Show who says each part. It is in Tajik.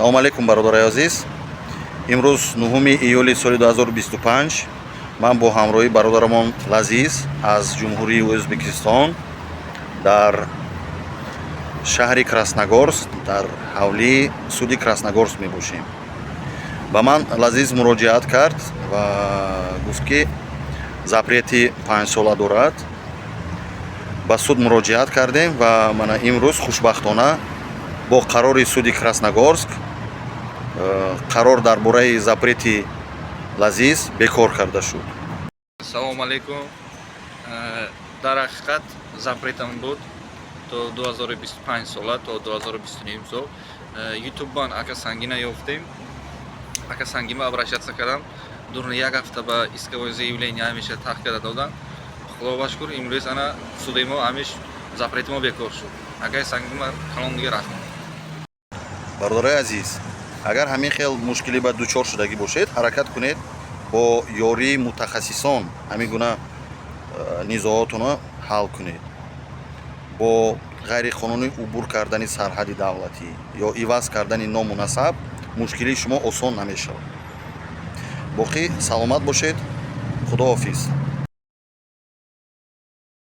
Speaker 1: Салому алейкум, бародарои азиз. Имрӯз 9 июли соли 2025 ман бо ҳамроҳии бародарамон Лазиз аз Ҷумҳурии Ӯзбекистон дар шаҳри Красногорск, дар ҳавлии суди Красногорск мебошем. Ба ман Лазиз муроҷиат кард ва гуфт, ки запрети 5-сола дорад. Ба суд муроҷиат кардем ва мана имрӯз хушбахтона бо қарори суди Красногорск қарор дар бораи запрети Лазиз бекор карда шуд.
Speaker 2: Салому алейкум. Дар ҳақиқат запретам буд то 2025 сола, то 2029 сол. Ютуббан ака Сангина ёфтем, ака Сангин обращаться кардам. Дурни як ҳафта ба исковое заявление ҳамеша тах карда додам. Худо ба шукр, имрӯз ана суди мо ҳамеш запрети мо бекор шуд. Акаи Сангин калом дига раҳмат.
Speaker 1: Бародарои азиз, агар ҳамин хел мушкилӣ ба дучор шудагӣ бошед, ҳаракат кунед, бо ёрии мутахассисон ҳамин гуна низоотонро ҳал кунед. Бо ғайриқонунӣ убур кардани сарҳади давлатӣ ё иваз кардани ному насаб мушкилии шумо осон намешавад. Боқӣ саломат бошед, худоҳофиз.